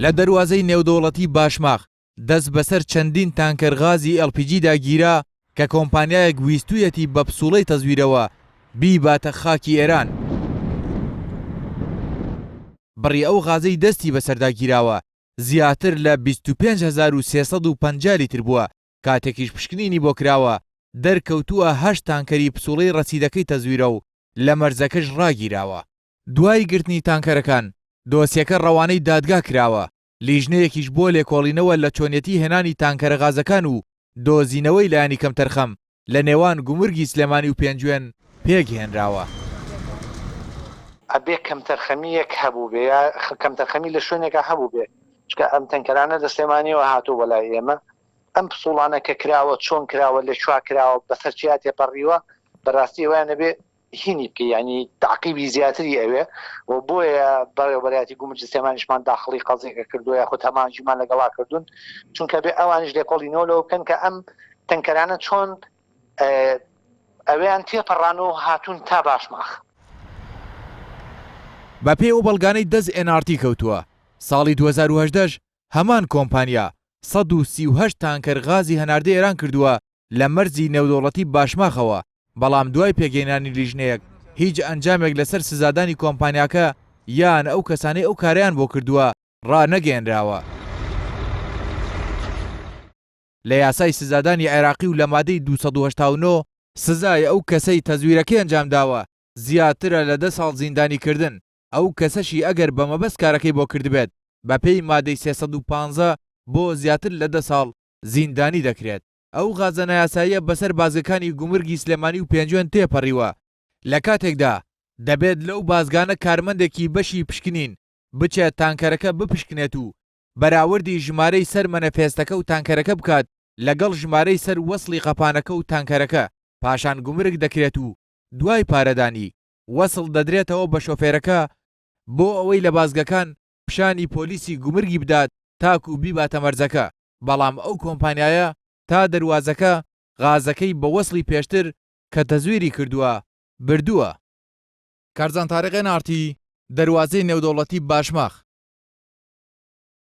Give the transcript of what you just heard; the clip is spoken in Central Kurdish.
لە دەروازەی نێودەوڵەتی باشماخ دەست بەسەر چەندین تانکەر غازی LPG دا گیرا کە کۆمپانیایەک ویستویەتی بە پسوڵەی تەزویرەوە بیباتە خاکی ئێران. بڕی ئەو غازەی دەستی بەسەردا گیراوە زیاتر لە 25350 لیتر بووە، کاتێکیش پشکنینی بۆ کراوە دەرکەوتووە هەشت تانکەری پسوڵەی ڕەسیدەکەی تەزویرە و لە مەرزەکەش ڕاگیراوە. دوای گرتنی تانکەرەکان، دۆسیەکە ڕەوانەی دادگا کراوە، لیژنەیەکیش بۆ لێکۆڵینەوە لە چۆنیەتی هێنانی تانکەرە غازەکان و دۆزینەوەی لایەنی کەمتەرخەم لە نێوان گومرگی سلێمانی و پێنجوێن پێکهێنراوە. ئەبێ کەمتەرخەمییەک هەبووبێ یا کەمتەرخەمی لە شوێنێکا هەبووبێ، چونکە ئەم تەنکەرانە لە سلێمانییەوە هاتووە بۆ لای ئێمە، ئەم پسوڵانە کە کراوە چۆن کراوە لە کوێ کراوە بەسەر چیا تێپەڕیوە، بەراستی ئەوەیان ئەبێ هینی بکەی یانی تەعقیبی زیاتری ئەوێ و بۆیە بەڕێوەبەرایەتی گومرگی سلێمانیشمان داخڵی قەزیەکە کردووە یاخود هەماهەنگیمان لەگەڵا کردوون چونکە بێ ئەوانیش لێکۆڵینەوە لەوە بکەن کە ئەم تەنکەرانە چۆن ئەویان تێپەڕان و هاتوون تا باشماخ. بەپێی ئەو بەڵگانەی دەست ئێن ئاڕ تی کەوتووە، ساڵی 2018 هەمان کۆمپانیا 138 تانکەر غازی هەناردەی ئێران کردووە لە مەرزی نێودەوڵەتی باشماخەوە، بەڵام دوای پێکهێنانی لیژنەیەک هیچ ئەنجامێک لەسەر سزادانی کۆمپانیاکە یان ئەو کەسانەی ئەو کارەیان بۆ کردووە ڕانەگەیەنراوە. لە یاسای سزادانی عێراقی و لە مادەی 289 سزای ئەو کەسەی تەزویرەکەی ئەنجامداوە زیاترە لە دە ساڵ زیندانیکردن، ئەو کەسەشی ئەگەر بە مەبەست کارەکەی بۆ کردبێت بەپێی مادەی 315 بۆ زیاتر لە دە ساڵ زیندانی دەکرێت. ئەو غازە نایاساییە بەسەر بازگەکانی گومرگی سلێمانی و پێنجوێن تێپەڕیوە، لەکاتێکدا دەبێت لەو بازگانە کارمەندێکی بەشی پشکنین بچێت تانکەرەکە بپشکنێت و بەراوردی ژمارەی سەر مەنەفێستەکە و تانکەرەکە بکات لەگەڵ ژمارەی سەر وەسڵی قەپانەکە و تانکەرەکە، پاشان گومرگ دەکرێت و دوای پارەدانی، وەسڵ دەدرێتەوە بە شۆفێرەکە بۆ ئەوەی لە بازگەکان پیشانی پۆلیسی گومرگی بدات تاکو بیباتە مەرزەکە. بەڵام ئەو کۆمپانیایە تا دەروازەکە غازەکەی بە وەسڵی پێشتر کە تەزویری کردووە بردووە. کارزان تاریق ئێن ئاڕ تی، دەروازەی نێودەوڵەتی باشماخ.